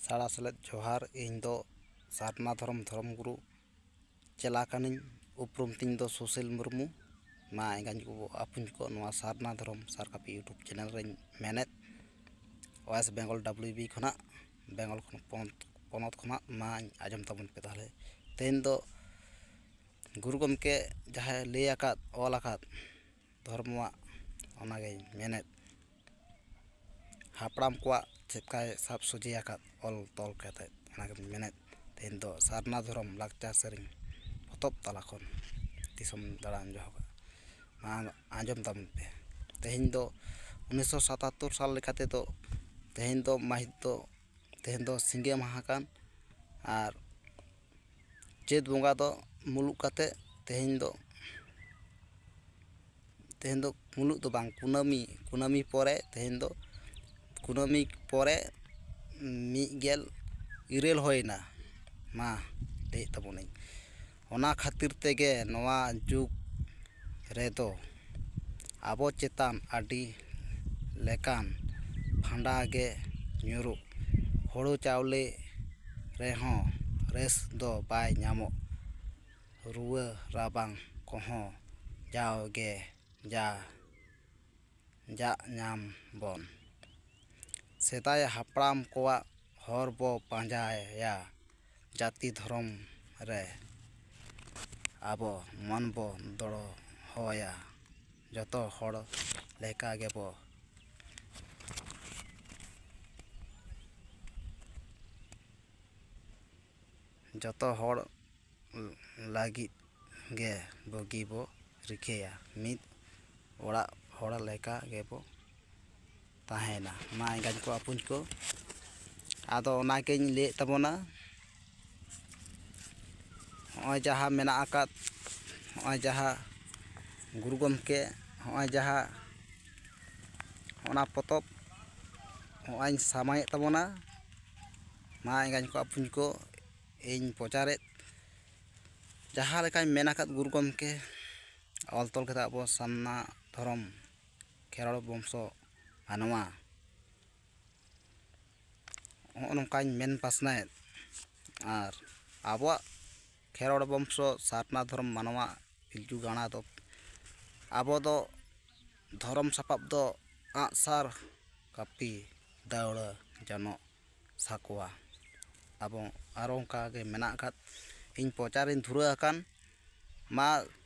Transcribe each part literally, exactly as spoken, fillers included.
ᱫᱟᱬᱟ ᱥᱮᱞᱮᱫ ᱡᱚᱦᱟᱨ᱾ ᱤᱧ ᱫᱚ ᱥᱟᱨᱱᱟ ᱫᱷᱚᱨᱚᱢ ᱫᱷᱚᱨᱚᱢ ᱜᱩᱨᱩ ᱪᱮᱞᱟ ᱠᱟᱹᱱᱟᱹᱧ᱾ ᱩᱯᱨᱩᱢ ᱛᱤᱧ ᱫᱚ ᱥᱩᱥᱤᱞ ᱢᱩᱨᱢᱩ᱾ ᱢᱟ ᱮᱸᱜᱟᱧ ᱠᱚ ᱟᱯᱩᱧ ᱠᱚ, ᱱᱚᱣᱟ ᱥᱟᱨᱱᱟ ᱫᱷᱚᱨᱚᱢ ᱥᱟᱨᱠᱟᱯᱤ YouTube ᱪᱮᱱᱮᱞ ᱨᱮᱧ ᱢᱮᱱᱮᱫ, ᱳᱭᱮᱥᱴ ᱵᱮᱝᱜᱚᱞ ᱰᱟᱵᱽᱞᱤᱭᱩ ᱵᱤ ᱠᱷᱚᱱᱟᱜ, ᱵᱮᱝᱜᱚᱞ ᱠᱷᱚᱱ ᱯᱚᱱᱚᱛ, ᱯᱚᱱᱚᱛ ᱠᱷᱚᱱᱟᱜ᱾ ᱢᱟᱧ ᱟᱸᱡᱚᱢ ᱛᱟᱵᱚᱱ ᱯᱮ ᱛᱟᱦᱚᱞᱮ᱾ ᱛᱮᱦᱮᱧ ᱫᱚ ᱜᱩᱨᱩ ᱜᱚᱢᱠᱮ ᱡᱟᱦᱟᱸᱭ ᱞᱟᱹᱭ ᱟᱠᱟᱫ, ᱚᱞ ᱟᱠᱟᱫ ᱫᱷᱚᱨᱢᱚᱣᱟᱜ, ᱚᱱᱟᱜᱮᱧ ᱢᱮᱱᱮᱫ᱾ ᱦᱟᱯᱲᱟᱢ ᱠᱚᱣᱟᱜ ᱪᱮᱫᱠᱟᱭ ᱥᱟᱵ ᱥᱚᱡᱷᱮ ᱟᱠᱟᱫ ᱚᱞ ᱛᱚᱞ ᱠᱟᱛᱮᱫ, ᱚᱱᱟᱜᱮᱧ ᱢᱮᱱᱮᱫ᱾ ᱛᱮᱦᱮᱧ ᱫᱚ ᱥᱟᱨᱱᱟ ᱫᱷᱚᱨᱚᱢ ᱞᱟᱠᱪᱟᱨ ᱥᱮᱨᱮᱧ ᱯᱚᱛᱚᱵ ᱛᱟᱞᱟ ᱠᱷᱚᱱ ᱫᱤᱥᱚᱢ ᱫᱟᱬᱟᱱ ᱡᱚᱦᱚᱜ ᱢᱟ ᱟᱸᱡᱚᱢ ᱛᱟᱵᱚᱱ ᱯᱮ᱾ ᱛᱮᱦᱮᱧ ᱫᱚ ᱩᱱᱤᱥᱥᱚ ᱥᱟᱛᱟᱛᱛᱳᱨ ᱥᱟᱞ ᱞᱮᱠᱟ ᱛᱮᱫᱚ, ᱛᱮᱦᱮᱧ ᱫᱚ ᱢᱟᱹᱦᱤᱛ ᱫᱚ, ᱛᱮᱦᱮᱧ ᱫᱚ ᱥᱤᱸᱜᱮ ᱢᱟᱦᱟ ᱠᱟᱱ᱾ ᱟᱨ ᱪᱟᱹᱛ ᱵᱚᱸᱜᱟ ᱫᱚ ᱢᱩᱞᱩᱜ ᱠᱟᱛᱮ, ᱛᱮᱦᱮᱧ ᱫᱚ, ᱛᱮᱦᱮᱧ ᱫᱚ ᱢᱩᱞᱩᱜ ᱫᱚ ᱵᱟᱝ, ᱠᱩᱱᱟᱹᱢᱤ, ᱠᱩᱱᱟᱹᱢᱤ ᱯᱚᱨᱮ, ᱛᱮᱦᱮᱧ ᱫᱚ ᱠᱩᱱᱟᱹᱢᱤ ᱯᱚᱨᱮ ᱢᱤᱫ ᱜᱮᱞ ᱤᱨᱟᱹᱞ ᱦᱩᱭᱱᱟ᱾ ᱢᱟ ᱞᱟᱹᱭᱮᱫ ᱛᱟᱵᱚᱱᱟᱹᱧ, ᱚᱱᱟ ᱠᱷᱟᱹᱛᱤᱨ ᱛᱮᱜᱮ ᱱᱚᱣᱟ ᱡᱩᱜᱽ ᱨᱮᱫᱚ ᱟᱵᱚ ᱪᱮᱛᱟᱱ ᱟᱹᱰᱤ ᱞᱮᱠᱟᱱ ᱯᱷᱟᱸᱰᱟ ᱜᱮ ᱧᱩᱨᱩᱜ᱾ ᱦᱳᱲᱳ ᱪᱟᱣᱞᱮ ᱨᱮᱦᱚᱸ ᱨᱟᱹᱥ ᱫᱚ ᱵᱟᱭ ᱧᱟᱢᱚᱜ᱾ ᱨᱩᱣᱟᱹ ᱨᱟᱵᱟᱝ ᱠᱚᱦᱚᱸ ᱡᱟᱣᱜᱮ ᱡᱟ ᱡᱟᱜ ᱧᱟᱢ ᱵᱚᱱ᱾ ᱥᱮᱫᱟᱭ ᱦᱟᱯᱲᱟᱢ ᱠᱚᱣᱟᱜ ᱦᱚᱨ ᱵᱚ ᱯᱟᱸᱡᱟᱭᱟ, ᱡᱟᱹᱛᱤ ᱫᱷᱚᱨᱚᱢ ᱨᱮ ᱟᱵᱚ ᱢᱚᱱ ᱵᱚ ᱫᱚᱦᱚᱭᱟ᱾ ᱡᱚᱛᱚ ᱦᱚᱲ ᱞᱮᱠᱟ ᱜᱮᱵᱚ, ᱡᱚᱛᱚ ᱦᱚᱲ ᱞᱟᱹᱜᱤᱫ ᱜᱮ ᱵᱩᱜᱤ ᱵᱚ ᱨᱤᱠᱟᱹᱭᱟ, ᱢᱤᱫ ᱚᱲᱟᱜ ᱦᱚᱲ ᱞᱮᱠᱟ ᱜᱮᱵᱚ ᱛᱟᱦᱮᱱᱟ᱾ ᱢᱟ ᱮᱸᱜᱟᱧ ᱠᱚ ᱟᱹᱯᱩᱧ ᱠᱚ, ᱟᱫᱚ ᱚᱱᱟᱜᱤᱧ ᱞᱟᱹᱭᱮᱫ ᱛᱟᱵᱚᱱᱟ᱾ ᱦᱚᱸᱜᱼᱚᱭ ᱡᱟᱦᱟᱸ ᱢᱮᱱᱟᱜ ᱟᱠᱟᱫ, ᱦᱚᱸᱜᱼᱚᱭ ᱡᱟᱦᱟᱸ ᱜᱩᱨᱩ ᱜᱚᱢᱠᱮ, ᱦᱚᱸᱜᱼᱚᱭ ᱡᱟᱦᱟᱸ ᱚᱱᱟ ᱯᱚᱛᱚᱵ ᱦᱚᱸᱜᱼᱚᱭ ᱤᱧ ᱥᱟᱢᱟᱝᱮᱫ ᱛᱟᱵᱚᱱᱟ᱾ ᱢᱟ ᱮᱸᱜᱟᱧ ᱠᱚ ᱟᱹᱯᱩᱧ ᱠᱚ, ᱤᱧ ᱯᱨᱚᱪᱟᱨᱮᱫ, ᱡᱟᱦᱟᱸ ᱞᱮᱠᱟᱧ ᱢᱮᱱ ᱟᱠᱟᱫ ᱜᱩᱨᱩ ᱜᱚᱢᱠᱮ ᱚᱞ ᱛᱚᱞ ᱠᱟᱛᱮ ᱟᱵᱚ ᱥᱟᱨᱱᱟ ᱫᱷᱚᱨᱚᱢ ᱠᱷᱮᱨᱣᱟᱲ ᱵᱚᱝᱥᱚ ᱢᱟᱱᱣᱟ, ᱱᱚᱜᱼᱚ ᱱᱚᱝᱠᱟᱧ ᱢᱮᱱ ᱯᱟᱥᱱᱟᱣᱮᱫ᱾ ᱟᱨ ᱟᱵᱚᱣᱟᱜ ᱠᱷᱮᱨᱣᱟᱲ ᱵᱚᱝᱥᱚ ᱥᱟᱨᱱᱟ ᱫᱷᱚᱨᱚᱢ ᱢᱟᱱᱣᱟ ᱯᱤᱞᱪᱩ ᱜᱟᱬᱟ ᱫᱚ, ᱟᱵᱚ ᱫᱚ ᱫᱷᱚᱨᱚᱢ ᱥᱟᱯᱟᱵ ᱫᱚ ᱟᱸᱜᱼᱥᱟᱨ, ᱠᱟᱹᱯᱤ, ᱫᱟᱹᱣᱲᱟᱹ, ᱡᱚᱱᱚᱜ, ᱥᱟᱠᱣᱟ᱾ ᱟᱵᱚ ᱟᱨᱚ ᱚᱱᱠᱟ ᱜᱮ ᱢᱮᱱᱟᱜ ᱟᱠᱟᱫ᱾ ᱤᱧ ᱯᱨᱚᱪᱟᱨᱤᱧ ᱫᱷᱩᱨᱟᱹᱣ ᱟᱠᱟᱱ᱾ ᱢᱟ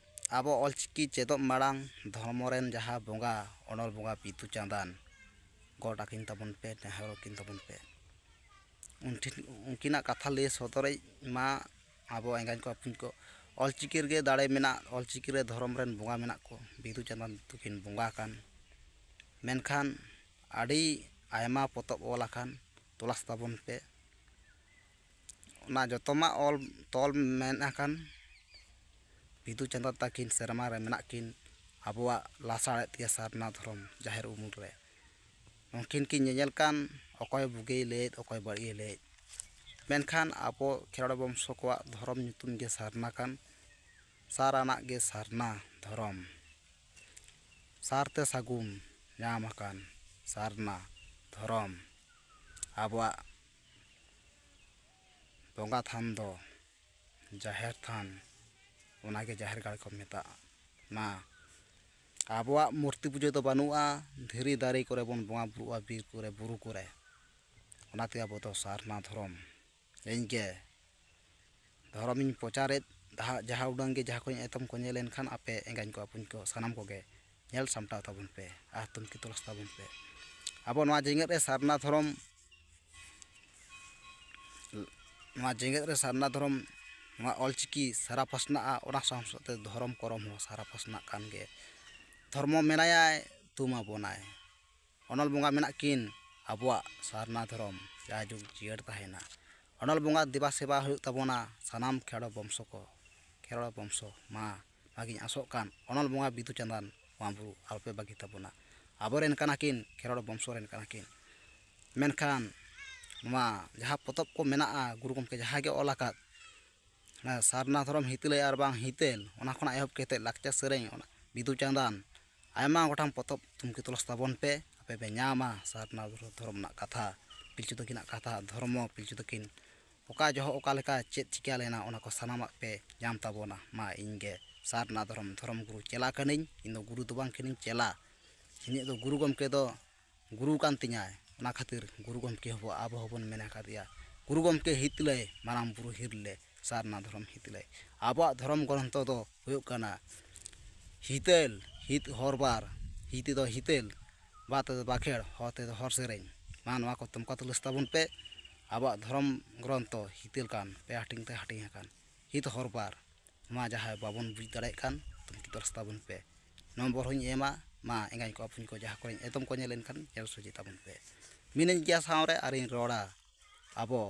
ᱟᱵᱚ ᱚᱞᱪᱤᱠᱤ ᱪᱮᱫᱚᱜ ᱢᱟᱲᱟᱝ ᱫᱷᱚᱨᱢᱚ ᱨᱮᱱ ᱡᱟᱦᱟᱸ ᱵᱚᱸᱜᱟ, ᱚᱱᱚᱞ ᱵᱚᱸᱜᱟ ᱵᱤᱫᱩ ᱪᱟᱸᱫᱟᱱ, ᱜᱚᱰ ᱟᱹᱠᱤᱱ ᱛᱟᱵᱚᱱ ᱯᱮ, ᱱᱮᱦᱚᱨ ᱟᱹᱠᱤᱱ ᱛᱟᱵᱚᱱ ᱯᱮ᱾ ᱩᱱᱠᱤᱱ, ᱩᱱᱠᱤᱱᱟᱜ ᱠᱟᱛᱷᱟ ᱞᱟᱹᱭ ᱥᱚᱫᱚᱨᱤᱡ ᱢᱟ ᱟᱵᱚ ᱮᱸᱜᱟᱧ ᱠᱚ ᱟᱹᱯᱩᱧ ᱠᱚ᱾ ᱚᱞᱪᱤᱠᱤ ᱨᱮᱜᱮ ᱫᱟᱲᱮ ᱢᱮᱱᱟᱜ, ᱚᱞᱪᱤᱠᱤ ᱨᱮ ᱫᱷᱚᱨᱚᱢ ᱨᱮᱱ ᱵᱚᱸᱜᱟ ᱢᱮᱱᱟᱜ ᱠᱚ, ᱵᱤᱫᱩ ᱪᱟᱸᱫᱟᱱ ᱛᱟᱹᱠᱤᱱ ᱵᱚᱸᱜᱟ ᱟᱠᱟᱱ᱾ ᱢᱮᱱᱠᱷᱟᱱ ᱟᱹᱰᱤ ᱟᱭᱢᱟ ᱯᱚᱛᱚᱵ ᱚᱞ ᱟᱠᱟᱱ, ᱛᱚᱞᱟᱥ ᱛᱟᱵᱚᱱ ᱯᱮ᱾ ᱚᱱᱟ ᱡᱚᱛᱚᱢᱟ ᱚᱞ ᱛᱚᱞ ᱢᱮᱱ ᱟᱠᱟᱱ ᱵᱤᱫᱩ ᱪᱟᱸᱫᱟᱱ ᱛᱟᱹᱠᱤᱱ ᱥᱮᱨᱢᱟ ᱨᱮ ᱢᱮᱱᱟᱜ ᱠᱤᱱ, ᱟᱵᱚᱣᱟᱜ ᱞᱟᱥᱟᱲᱦᱮᱫ ᱜᱮ ᱥᱟᱨᱱᱟ ᱫᱷᱚᱨᱚᱢ ᱡᱟᱦᱮᱨ ᱩᱢᱩᱞ ᱨᱮ᱾ ᱩᱱᱠᱤᱱ ᱠᱤᱱ ᱧᱮᱧᱮᱞ ᱠᱟᱱ, ᱚᱠᱚᱭ ᱵᱩᱜᱤᱭ ᱞᱟᱹᱭᱮᱫ, ᱚᱠᱚᱭ ᱵᱟᱹᱲᱤᱡ ᱮ ᱞᱟᱹᱭᱮᱫ᱾ ᱢᱮᱱᱠᱷᱟᱱ ᱟᱵᱚ ᱠᱷᱮᱨᱣᱟᱲ ᱵᱚᱝᱥᱚ ᱠᱚᱣᱟᱜ ᱫᱷᱚᱨᱚᱢ ᱧᱩᱛᱩᱢ ᱜᱮ ᱥᱟᱨᱱᱟ ᱠᱟᱱ, ᱥᱟᱨ ᱟᱱᱟᱜ ᱜᱮ ᱥᱟᱨᱱᱟ ᱫᱷᱚᱨᱚᱢ᱾ ᱥᱟᱨ ᱛᱮ ᱥᱟᱹᱜᱩᱱ ᱧᱟᱢ ᱟᱠᱟᱱ ᱥᱟᱨᱱᱟ ᱫᱷᱚᱨᱚᱢ᱾ ᱟᱵᱚᱣᱟᱜ ᱵᱚᱸᱜᱟ ᱛᱷᱟᱱ ᱫᱚ ᱡᱟᱦᱮᱨ ᱛᱷᱟᱱ, ᱚᱱᱟᱜᱮ ᱡᱟᱦᱮᱨ ᱜᱟᱲ ᱠᱚ ᱢᱮᱛᱟᱜᱼᱟ᱾ ᱢᱟ ᱟᱵᱚᱣᱟᱜ ᱢᱩᱨᱛᱤ ᱯᱩᱡᱟᱹ ᱫᱚ ᱵᱟᱹᱱᱩᱜᱼᱟ, ᱫᱷᱤᱨᱤ ᱫᱟᱨᱮ ᱠᱚᱨᱮ ᱵᱚᱱ ᱵᱚᱸᱜᱟ ᱵᱩᱨᱩᱜᱼᱟ, ᱵᱤᱨ ᱠᱚᱨᱮ, ᱵᱩᱨᱩ ᱠᱚᱨᱮ᱾ ᱚᱱᱟᱛᱮ ᱟᱵᱚ ᱫᱚ ᱥᱟᱨᱱᱟ ᱫᱷᱚᱨᱚᱢ᱾ ᱤᱧ ᱜᱮ ᱫᱷᱚᱨᱚᱢᱤᱧ ᱯᱨᱚᱪᱟᱨᱮᱫ, ᱡᱟᱦᱟᱸ, ᱡᱟᱦᱟᱸ ᱩᱰᱟᱹᱝ ᱜᱮ, ᱡᱟᱦᱟᱸ ᱠᱚᱧ ᱮᱛᱚᱢ ᱠᱚ ᱧᱮᱞ ᱮᱱᱠᱷᱟᱱ, ᱟᱯᱮ ᱮᱸᱜᱟᱧ ᱠᱚ ᱟᱹᱯᱩᱧ ᱠᱚ ᱥᱟᱱᱟᱢ ᱠᱚᱜᱮ ᱧᱮᱞ ᱥᱟᱢᱴᱟᱣ ᱛᱟᱵᱚᱱ ᱯᱮ ᱟᱨ ᱛᱩᱱᱠᱷᱤ ᱛᱚᱞᱟᱥ ᱛᱟᱵᱚᱱ ᱯᱮ᱾ ᱟᱵᱚ ᱱᱚᱣᱟ ᱡᱮᱜᱮᱛ ᱨᱮ ᱥᱟᱨᱱᱟ ᱫᱷᱚᱨᱚᱢ, ᱱᱚᱣᱟ ᱡᱮᱜᱮᱛ ᱨᱮ ᱥᱟᱨᱱᱟ ᱫᱷᱚᱨᱚᱢ, ᱱᱚᱣᱟ ᱚᱞᱪᱤᱠᱤ ᱥᱟᱨᱟ ᱯᱟᱥᱱᱟᱜᱼᱟ, ᱚᱱᱟ ᱥᱟᱶ ᱥᱟᱶᱛᱮ ᱫᱷᱚᱨᱚᱢ ᱠᱚᱨᱚᱢ ᱦᱚᱸ ᱥᱟᱨᱟ ᱯᱟᱥᱱᱟᱜ ᱠᱟᱱ ᱜᱮ᱾ ᱫᱷᱚᱨᱢᱚ ᱢᱮᱱᱟᱭᱟᱭ, ᱛᱩᱢ ᱟᱵᱚᱱᱟᱭ᱾ ᱚᱱᱚᱞ ᱵᱚᱸᱜᱟ ᱢᱮᱱᱟᱜ ᱠᱤᱱ, ᱟᱵᱚᱣᱟᱜ ᱥᱟᱨᱱᱟ ᱫᱷᱚᱨᱚᱢ ᱡᱟᱭᱡᱩᱜᱽ ᱡᱤᱭᱟᱹᱲ ᱛᱟᱦᱮᱱᱟ᱾ ᱚᱱᱚᱞ ᱵᱚᱸᱜᱟ ᱫᱮᱵᱟ ᱥᱮᱵᱟ ᱦᱩᱭᱩᱜ ᱛᱟᱵᱚᱱᱟ ᱥᱟᱱᱟᱢ ᱠᱷᱮᱨᱣᱟᱲ ᱵᱚᱝᱥᱚ ᱠᱚ, ᱠᱷᱮᱨᱣᱟᱲ ᱵᱚᱝᱥᱚ᱾ ᱢᱟ ᱱᱚᱣᱟᱜᱤᱧ ᱟᱥᱚᱜ ᱠᱟᱱ, ᱚᱱᱚᱞ ᱵᱚᱸᱜᱟ ᱵᱤᱫᱩ ᱪᱟᱸᱫᱟᱱ ᱵᱚᱸᱜᱟ ᱵᱩᱨᱩ ᱟᱞᱚᱯᱮ ᱵᱟᱹᱜᱤ ᱛᱟᱵᱚᱱᱟ᱾ ᱟᱵᱚᱨᱮᱱ ᱠᱟᱱᱟ ᱠᱤᱱ, ᱠᱷᱮᱨᱣᱟᱲ ᱵᱚᱝᱥᱚ ᱨᱮᱱ ᱠᱟᱱᱟ ᱠᱤᱱ᱾ ᱢᱮᱱᱠᱷᱟᱱ ᱱᱚᱣᱟ ᱡᱟᱦᱟᱸ ᱯᱚᱛᱚᱵ ᱠᱚ ᱢᱮᱱᱟᱜᱼᱟ, ᱜᱩᱨᱩ ᱜᱚᱢᱠᱮ ᱡᱟᱦᱟᱸᱭ ᱜᱮ ᱚᱞ ᱟᱠᱟᱫ, ᱚᱱᱟ ᱥᱟᱨᱱᱟ ᱫᱷᱚᱨᱚᱢ ᱦᱤᱛᱟᱹᱞᱟᱹᱭ ᱟᱨ ᱵᱟᱝ ᱦᱤᱛᱟᱹᱞ, ᱚᱱᱟ ᱠᱷᱚᱱᱟᱜ ᱮᱦᱚᱵ ᱠᱟᱛᱮᱫ ᱞᱟᱠᱪᱟᱨ ᱥᱮᱨᱮᱧ, ᱚᱱᱟ ᱵᱤᱫᱩ ᱪᱟᱸᱫᱟᱱ, ᱟᱭᱢᱟ ᱜᱚᱴᱟᱝ ᱯᱚᱛᱚᱵ ᱛᱩᱱᱠᱷᱤ ᱛᱚᱞᱟᱥ ᱛᱟᱵᱚᱱ ᱯᱮ, ᱟᱯᱮ ᱯᱮ ᱧᱟᱢᱟ ᱥᱟᱨᱱᱟ ᱫᱷᱚᱨᱚᱢ ᱨᱮᱱᱟᱜ ᱠᱟᱛᱷᱟ᱾ ᱯᱤᱞᱪᱩ ᱛᱟᱹᱠᱤᱱᱟᱜ ᱠᱟᱛᱷᱟ, ᱫᱷᱚᱨᱢᱚ, ᱯᱤᱞᱪᱩ ᱛᱟᱹᱠᱤᱱ ᱚᱠᱟ ᱡᱚᱦᱚᱜ ᱚᱠᱟ ᱞᱮᱠᱟ ᱪᱮᱫ ᱪᱤᱠᱟᱹ ᱞᱮᱱᱟ, ᱚᱱᱟ ᱠᱚ ᱥᱟᱱᱟᱢᱟᱜ ᱯᱮ ᱧᱟᱢ ᱛᱟᱵᱚᱱᱟ᱾ ᱢᱟ ᱤᱧ ᱜᱮ ᱥᱟᱨᱱᱟ ᱫᱷᱚᱨᱚᱢ, ᱫᱷᱚᱨᱚᱢ ᱜᱩᱨᱩ ᱪᱮᱞᱟ ᱠᱟᱹᱱᱟᱹᱧ᱾ ᱤᱧ ᱫᱚ ᱜᱩᱨᱩ ᱫᱚ ᱵᱟᱝ ᱠᱟᱹᱱᱟᱹᱧ, ᱪᱮᱞᱟ᱾ ᱤᱧᱟᱹᱜ ᱫᱚ ᱜᱩᱨᱩ ᱜᱚᱢᱠᱮ ᱫᱚ ᱜᱩᱨᱩ ᱠᱟᱱ ᱛᱤᱧᱟᱭ᱾ ᱚᱱᱟ ᱠᱷᱟᱹᱛᱤᱨ ᱜᱩᱨᱩ ᱜᱚᱢᱠᱮ ᱦᱚᱸᱵᱚ, ᱟᱵᱚ ᱦᱚᱸᱵᱚᱱ ᱢᱮᱱ ᱟᱠᱟᱫᱮᱭᱟ, ᱜᱩᱨᱩ ᱜᱚᱢᱠᱮ ᱦᱤᱛᱞᱟᱹᱭ, ᱢᱟᱨᱟᱝ ᱵᱩᱨᱩ ᱦᱤᱨᱞᱟᱹ, ᱥᱟᱨᱱᱟ ᱫᱷᱚᱨᱚᱢ ᱦᱤᱛᱞᱟᱹᱭ᱾ ᱟᱵᱚᱣᱟᱜ ᱫᱷᱚᱨᱚᱢ ᱜᱨᱚᱱᱛᱷᱚ ᱫᱚ ᱦᱩᱭᱩᱜ ᱠᱟᱱᱟ ᱦᱤᱛᱟᱹᱞ, ᱦᱤᱛ ᱦᱚᱨᱵᱟᱨ, ᱦᱤᱛᱤ ᱫᱚ ᱦᱤᱛᱟᱹᱞ, ᱵᱟ ᱛᱮᱫᱚ ᱵᱟᱠᱷᱮᱲ, ᱦᱚ ᱛᱮᱫᱚ ᱦᱚᱨ ᱥᱮᱨᱮᱧ᱾ ᱢᱟ ᱱᱚᱣᱟ ᱠᱚ ᱛᱚᱢᱠᱟ ᱛᱩᱞᱟᱹᱥ ᱛᱟᱵᱚᱱ ᱯᱮ᱾ ᱟᱵᱚᱣᱟᱜ ᱫᱷᱚᱨᱚᱢ ᱜᱨᱚᱱᱛᱷᱚ ᱦᱤᱛᱟᱹᱞ ᱠᱟᱱ, ᱯᱮ ᱦᱟᱹᱴᱤᱧ ᱛᱮ ᱦᱟᱹᱴᱤᱧ ᱟᱠᱟᱱ᱾ ᱦᱤᱛ ᱦᱚᱨᱵᱟᱨ, ᱱᱚᱣᱟ ᱡᱟᱦᱟᱸᱭ ᱵᱟᱵᱚᱱ ᱵᱩᱡᱽ ᱫᱟᱲᱮᱭᱟᱜ ᱠᱟᱱ, ᱛᱩᱱᱠᱷᱤ ᱛᱚᱞᱟᱥ ᱛᱟᱵᱚᱱ ᱯᱮ᱾ ᱱᱚᱢᱵᱚᱨ ᱦᱚᱸᱧ ᱮᱢᱟ᱾ ᱢᱟ ᱮᱸᱜᱟᱧ ᱠᱚ ᱟᱯᱩᱧ ᱠᱚ ᱡᱟᱦᱟᱸ ᱠᱚᱨᱮᱧ ᱮᱛᱚᱢ ᱠᱚ ᱧᱮᱞ ᱞᱮᱱᱠᱷᱟᱱ ᱧᱮᱞ ᱥᱚᱡᱷᱮ ᱛᱟᱵᱚᱱ ᱯᱮ᱾ ᱢᱤᱱᱟᱹᱧ ᱜᱮᱭᱟ ᱥᱟᱶᱨᱮ ᱟᱨᱤᱧ ᱨᱚᱲᱟ᱾ ᱟᱵᱚ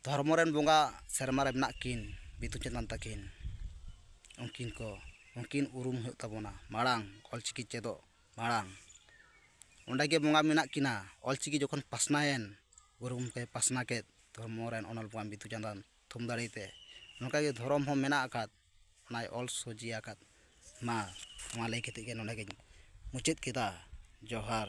ᱫᱷᱚᱨᱢᱚ ᱨᱮᱱ ᱵᱚᱸᱜᱟ ᱥᱮᱨᱢᱟ ᱨᱮ ᱢᱮᱱᱟᱜ ᱠᱤᱱ, ᱵᱤᱫᱩ ᱪᱟᱸᱫᱟᱱ ᱛᱟᱹᱠᱤᱱ᱾ ᱩᱱᱠᱤᱱ ᱠᱚ, ᱩᱱᱠᱤᱱ ᱩᱨᱩᱢ ᱦᱩᱭᱩᱜ ᱛᱟᱵᱚᱱᱟ ᱢᱟᱲᱟᱝ, ᱚᱞᱪᱤᱠᱤ ᱪᱮᱫᱚᱜ ᱢᱟᱲᱟᱝ᱾ ᱚᱸᱰᱮ ᱜᱮ ᱵᱚᱸᱜᱟ ᱢᱮᱱᱟᱜ ᱠᱤᱱᱟ᱾ ᱚᱞᱪᱤᱠᱤ ᱡᱚᱠᱷᱚᱱ ᱯᱟᱥᱱᱟᱭᱮᱱ, ᱜᱩᱨᱩ ᱜᱚᱢᱠᱮ ᱯᱟᱥᱱᱟ ᱠᱮᱫ ᱫᱷᱚᱨᱢᱚ ᱨᱮᱱ ᱚᱱᱚᱞ ᱵᱚᱸᱜᱟ ᱵᱤᱫᱩ ᱪᱟᱸᱫᱟᱱ ᱛᱷᱩᱢ ᱫᱟᱲᱮ ᱛᱮ᱾ ᱱᱚᱝᱠᱟ ᱜᱮ ᱫᱷᱚᱨᱚᱢ ᱦᱚᱸ ᱢᱮᱱᱟᱜ ᱟᱠᱟᱫ, ᱚᱱᱟᱭ ᱚᱞ ᱥᱚᱡᱷᱮ ᱟᱠᱟᱫ᱾ ᱢᱟ, ᱱᱚᱣᱟ ᱞᱟᱹᱭ ᱠᱟᱛᱮ ᱜᱮ ᱱᱚᱰᱮ ᱜᱤᱧ ᱢᱩᱪᱟᱹᱫ ᱠᱮᱫᱟ᱾ ᱡᱚᱦᱟᱨ᱾